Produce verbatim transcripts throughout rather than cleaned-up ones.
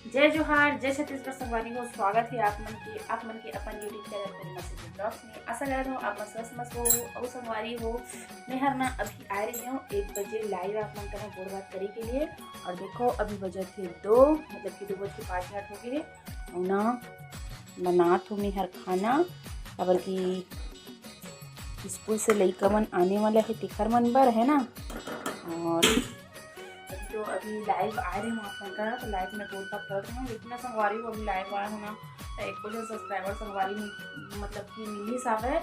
जय जोहार, जय छत्तीसगढ़ संगवारी हो। स्वागत हे आप मन के, आप मन के अपन YouTube चैनल परिमा सिद्धि ब्लॉग्स में। आशा करत हूँ आप मन स्वस्थ मस्त हो अउ संगवारी हो। मैं हर ना अभी आए रही हूँ एक बजे लाइव आप मन करा गोठ बात करे के लिए। और देखो, अभी बजत हे दो, मतलब कि दो बज के पाँच मिनट हो गए हे। अउ ना बनात हूँ मैं हर खाना, काबर कि स्कूल से लइका मन आने वाला हे, तेखर मन बर, है ना। और अभी तो अभी लाइव आए रहे हूँ आप मन करा, तो लाइव में गोठ बात कर रही हूँ। इतना संगवारी हो, अभी लाइव आए हो ना, तो एक दो सब्सक्राइबर संगवारी मिल-, मतलब कि मिलिस हावय।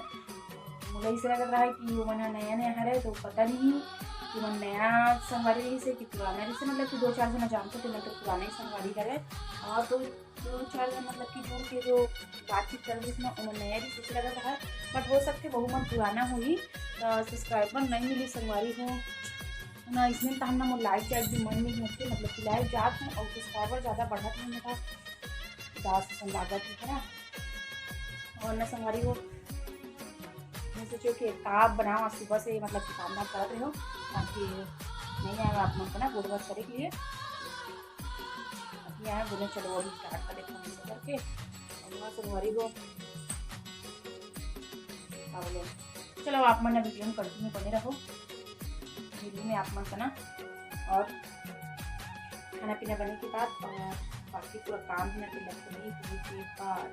मोला इसे लगत रहा कि वो मन ह नया नया हरे, तो पता नहीं कि मन नया संगवारी रहिस हे कि पुराना रहिस हे, मतलब कि दो चार जना जानथों, तो मतलब पुराना ही संगवारी हरे। और तो दो चार जन मतलब कि जुड़ के जो बातचीत कर रही थी ना, ओमन नया रहिस, इसे लगत रहा, but हो सकथे वहू मन पुराना होही, तो सब्सक्राइबर नहीं मिली संगवारी हो ना। इसने तहन ना मोर लाइव जाए भी मन नहीं होते, मतलब कि लाइव जात हूँ और सब्सक्राइबर ज़्यादा बढ़त नहीं था, उदास असन लागत हे ना। और ना संगवारी हो, मैं सोचो कि का बनाओ, आज सुबह से मतलब कि काम धाम करत रहो, ताकि नहीं आएगा आप मन को ना गोठ बात करे के लिए। अभी आए बोले, चलो अभी स्टार्ट कर देते हैं ऐसे करके। और ना संगवारी हो, का बोले, चलो आप मन वीडियो में कंटिन्यू बने रहो, वीडियो में आप मन का ना। और खाना पीना बने के बाद और बाकी पूरा काम भी ना के लगते नहीं, तो के बाद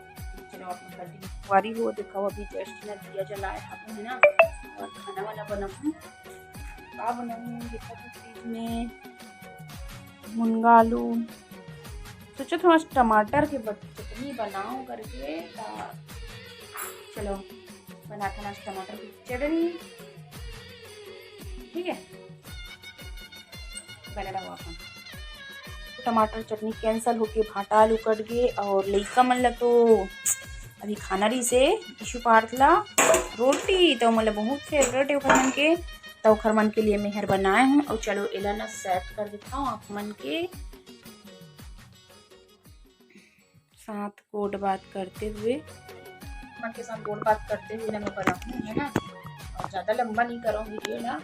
चलो आप मन कंटिन्यू। संगवारी हो, देखो अभी जस्ट ना दिया जलाए हूँ, है ना, और खाना वाना बनाऊँ। का बनाऊँ, देखो तो फ्रिज में मुनगा आलू, सोचो थोड़ा सा टमाटर के बट-, चटनी बनाओ करके, ता चलो बनाथन आज टमाटर की चटनी, ठीक है, बने रहो अपन। टमाटर चटनी कैंसिल होके भांटा आलू कट गए और लइका मन ला तो अभी खाना रहिस हे इशु पार्थ ला रोटी, तो मतलब बहुत फेवरेट है ओखर मन के, तो ओखर मन के लिए मैं हर बनाए हूँ। और चलो एला ना सेट कर देता हूँ आप मन के साथ गोठ बात करते हुए, मन के साथ गोठ बात करते हुए ना मैं बनाऊँ, है ना, और ज़्यादा लंबा नहीं करूँ वीडियो ना।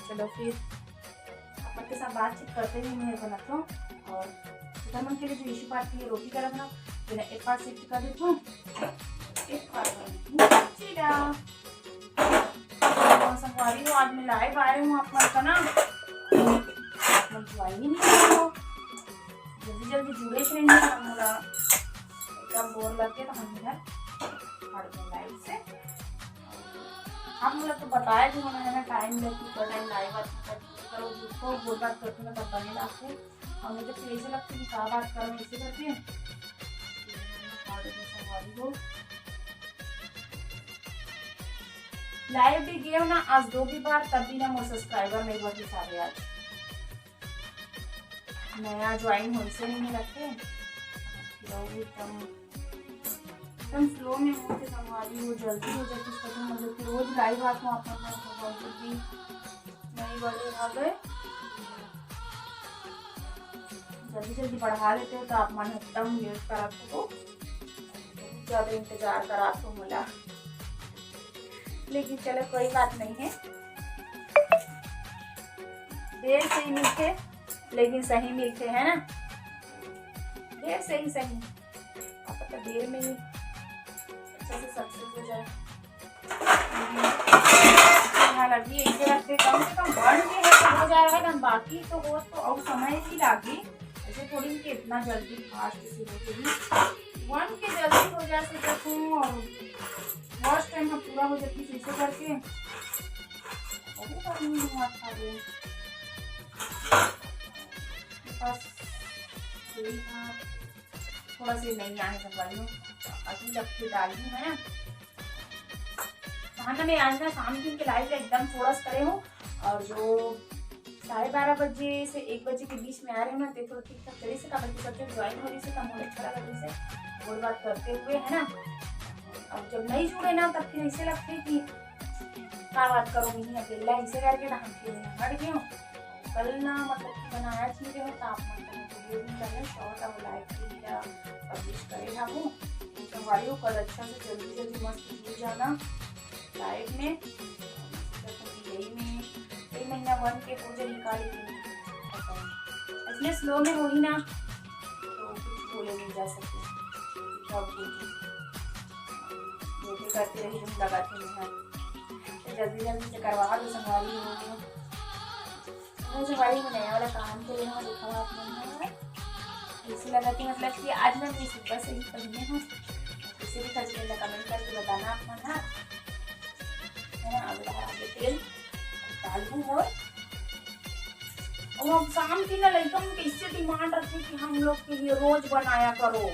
चलो फिर अपन के साथ बातचीत करते हुए मैं बनाता हूँ। और इधर मन के लिए जो इशु पार्थ के लिए रोटी गरम ना, तो मैं एक पार्ट शिफ्ट कर देता हूँ, एक पार्ट कर देती हूँ। चीला। और संगवारी हो, आज मैं लाइव आ रही हूँ आप मन का ना, आप मन ज्वाइन ही नहीं कर रहे हो, जल्दी जल्दी जुड़े से नहीं, हम मोला एकदम बोर लग गया, तो हम इधर हट गए लाइव से। आप मोला तो बताया भी होना है ना टाइम, लेकिन तो टाइम लाइव आती है, करो झूठो बोल बात करते ना, तब बने लाते। और मुझे फिर ऐसे लगते कि क्या बात करो, ऐसे करते हैं। और संगवारी हो, लाइव भी गए हो ना आज दो भी बार, तब भी ना मोर सब्सक्राइबर नहीं बढ़ी सारे आज। नया ज्वाइन होने से नहीं लगते, फिर वो एकदम, एकदम स्लो में होते संगवारी हो, जल्दी हो जाती इसका तो, मतलब कि रोज लाइव आती हूँ आप लोग को, बहुत जल्दी नहीं बढ़े हवे, जल्दी जल्दी बढ़ा लेते हो तो आप मन एकदम वेट करत हो, बहुत ज़्यादा इंतजार करात हो मोला। लेकिन चलो कोई बात नहीं है, देर से ही मिलते लेकिन सही मिलते, है ना, देर से ही सही, आप पता देर में ही अच्छा से सक्सेस हो जाए। फिलहाल अभी ऐसे रखते, कम से कम बन के है तो हो जा रहा है ना, बाकी तो हो तो और समय ही लागे। ऐसे थोड़ी कि इतना जल्दी फास्ट से हो जाए, बन के जल्दी हो जा सकता हूँ। और फर्स्ट टाइम हम पूरा हो जाती है इसे करके, अभी तक नहीं हुआ था ये। बस यही था, थोड़ा सा नहीं आए सब वाली हूँ, अभी जब फिर डाली हूँ, है ना। हाँ ना, मैं आज ना शाम दिन के लाइव एकदम थोड़ा सा करे हूँ, और जो साढ़े बारह बजे से एक बजे के बीच में आ रहे हो ना, तो थोड़ा ठीक ठाक चलिस हे, काबर कि सब जन ज्वाइन हो रहिस हे, तो मोर अच्छा लगा जैसे गोठ बात करते हुए, है ना। अब जब नहीं जुड़े ना, तब फिर ऐसे लगते कि का बात करो, नहीं अकेला ऐसे करके ना हम फिर हट गए हूँ। कल ना मतलब कि बनाया चीजें हो, तो आप मन को वीडियो भी कर लें, शॉर्ट और लाइव भी मेरा पब्लिश करे हूँ। तो भाई कल अच्छा से जल्दी जल्दी मस्त जुड़ जाना लाइव में। यही में, यही महीना मन के पूजा निकाले के नहीं पता है। इसलिए स्लो में होही ना, तो कुछ बोले नहीं जा सके। क्या बोलते? बेटे करते रही, हम लगाते नहीं हैं। तो जल्दी जल्दी से करवा दो, संगवारी हो। मैं संगवारी में नया वाला काम के लिए ना दिखावा आप मन है। इसे लगा कि मतलब कि आज मैं ये सुबह से ही पहने हूँ। इसे भी खरीदने का कमेंट करके बताना आप मन है। है ना, अब आगे तेल डालू मोर। और अब शाम की ना लड़का मन के इससे डिमांड रखते कि हम लोग के लिए रोज बनाया करो।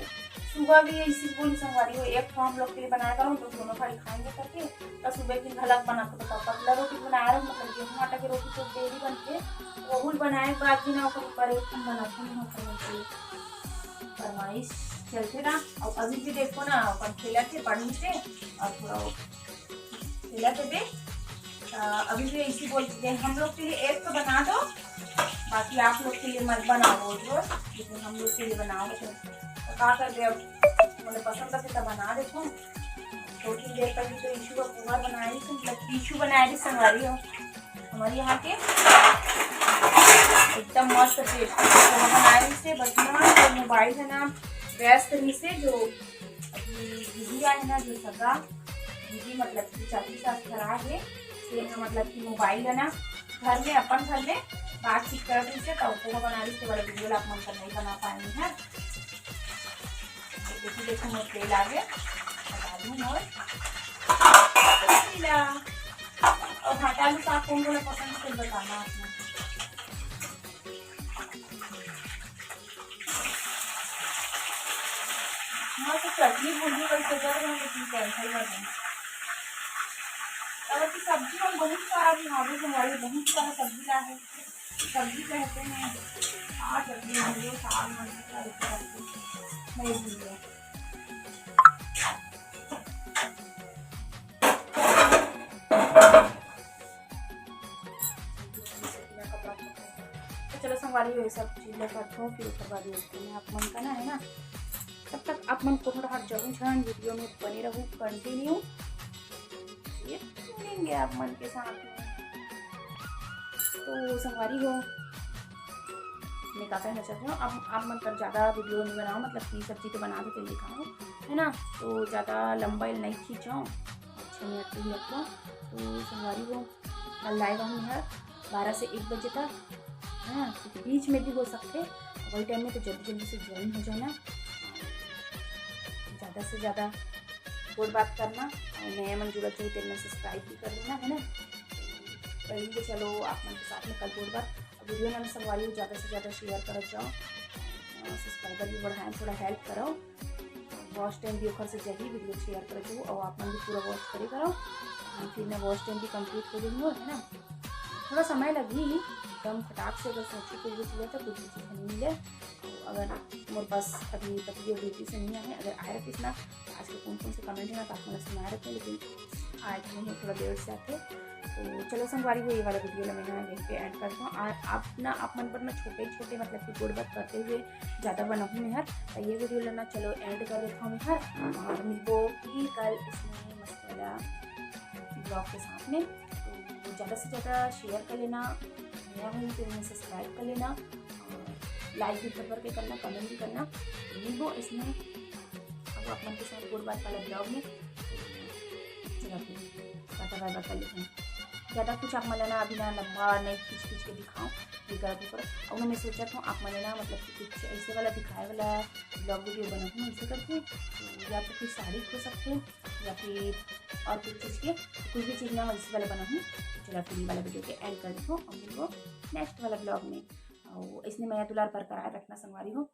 सुबह भी इसी बोली संगवारी हो, एक ठो हम लोग के लिए बनाया करो, हम लोग दोनों भाई खाएंगे करके। तो सुबह की घलक बना के बताओ, पतला रोटी बनाया रहो, मतलब गेहूं आटा की रोटी तो डेली बनते, वहू बनाए के बाद भी ना ओकर ऊपर एक ठन बनाते नहीं होता है। फरमाइश चलते ना। और अभी भी देखो ना, अपन खेला थे पढ़ी से, और थोड़ा वो खेला थे बे। अ, अभी भी ऐसी बोलते हैं, हम लोग के लिए एक तो बना दो, बाकी आप लोग के लिए मत बनाओ रोज रोज, लेकिन हम लोग के लिए बनाओ। तो, तो का कर दे, अब मतलब पसंद है तो बना देते हैं। दो तीन दिन पहले तो ईशु का पोहा बनाए रही थी, मतलब ईशु बनाए रही, संगवारी हो हमारे यहाँ के एकदम मस्त टेस्टी पोहा बनाए रही से। बस ना मोबाइल है ना व्यस्त रही से, जो अभी दीदी आए ना, जो सगा दीदी मतलब कि चाची सास घर आ गए, फिर ना मतलब कि मोबाइल है ना घर में, अपन घर में बातचीत कर रही से, तब पोहा बना रही से वाला वीडियो आप मन कर नहीं बना पाए हैं। देखो, देखो, मोर तेल आगे, बता दूँ मोर। और भाटा आलू साग कौन वाला पसंद है, फिर बताना आपने। हाँ, तो चटनी भूंजी कल से कर रहे हैं, लेकिन कैंसिल कर दें। और की सब्जी हम बहुत सारा भी, हमारे बहुत सारा सब्जी ला है। सब्जी कहते हैं, आ सब्जी हम लोग साग, मटर का, नहीं भूलिए। तो चलो संगवारी, ये सब चीज लेकर रखो, फिर ओकर बाद मिलते हैं आप मन का ना, है ना। तब तक आप मन कोनो डहर जरूर झन वीडियो में बने रहू, कंटिन्यू ये मिलेंगे आप मन के साथ में। तो संगवारी हो, मैं का कहना चाहती हूँ, आप, आप मन कर ज़्यादा वीडियो नहीं बनाओ, मतलब कि सब्जी तो बना देते दिखाओ, है ना, तो ज़्यादा लंबा नहीं खींचो, अच्छे में अच्छे ही रखो। तो संगवारी हो, कल लाइव हम यहाँ बारह से एक बजे तक, है ना, क्योंकि बीच में भी हो सकते, वही टाइम में तो जल्दी जल्दी से ज्वाइन हो जाना, ज़्यादा से ज़्यादा गोठ बात करना, और नया मन जुड़त हो तेन सब्सक्राइब भी कर लेना, है ना। करेंगे, चलो आप मन के साथ में कल गोठ बात। वीडियो ना संगवारी हो, ज़्यादा से ज़्यादा शेयर करत जाओ, सब्सक्राइबर भी बढ़ाएं, थोड़ा हेल्प करो। वॉच टाइम भी ओखर से जल्दी वीडियो शेयर करत जाओ, और आप मन भी पूरा वॉच करे करो। फिर मैं वॉच टाइम भी कंप्लीट कर दूँगी, है ना। थोड़ा समय लगी, एकदम फटाक से अगर सोचे कुछ भी चीज़ है तो कुछ भी चीज़ नहीं मिले। तो अगर मोर पास अभी पति और ड्यूटी से नहीं आए, अगर आए रहिस ना, आज के कौन कौन से कमेंट है ना, तो आप मन सुना रहे थे, लेकिन आज नहीं, थोड़ा देर से आते। तो चलो संगवारी हो, ये वाला वीडियो ला मैं ना यहीं पे एंड करता हूँ। और आप ना, आप मन पर ना छोटे छोटे मतलब कि गोठ बात करते हुए ज़्यादा बनाऊँ मैं हर, तो ये वीडियो ला ना चलो एंड कर देता हूँ मैं हर, और मिलबो ही कल इसमें मस्त वाला ब्लॉग के साथ में। तो ज़्यादा से ज़्यादा शेयर कर लेना, नया हो तो उन्हें सब्सक्राइब कर लेना, लाइक भी भर भर के करना, कमेंट भी करना। मिलबो इसमें अब आप मन के साथ गोठ बात वाला ब्लॉग में। चलो फिर टाटा बाय बाय कर लेते हैं। ज़्यादा कुछ आप मन ला ना अभी ना लंबा नहीं खींच खींच के दिखाओ, ये गलत ऊपर। और मैं सोचा था आप मन ला ना मतलब कि कुछ ऐसे वाला दिखाए वाला ब्लॉग वीडियो बनाऊँ ऐसे करके, तो या तो फिर साड़ी हो सकते हैं या फिर और कुछ चीज़ के, कुछ भी चीज़ ना वैसे वाला बनाऊँ। चलो फिर ये वाला वीडियो के एंड कर देता हूँ और मिलबो नेक्स्ट वाला ब्लॉग में। और इसने मया दुलार बरकरार रखना संगवारी हो।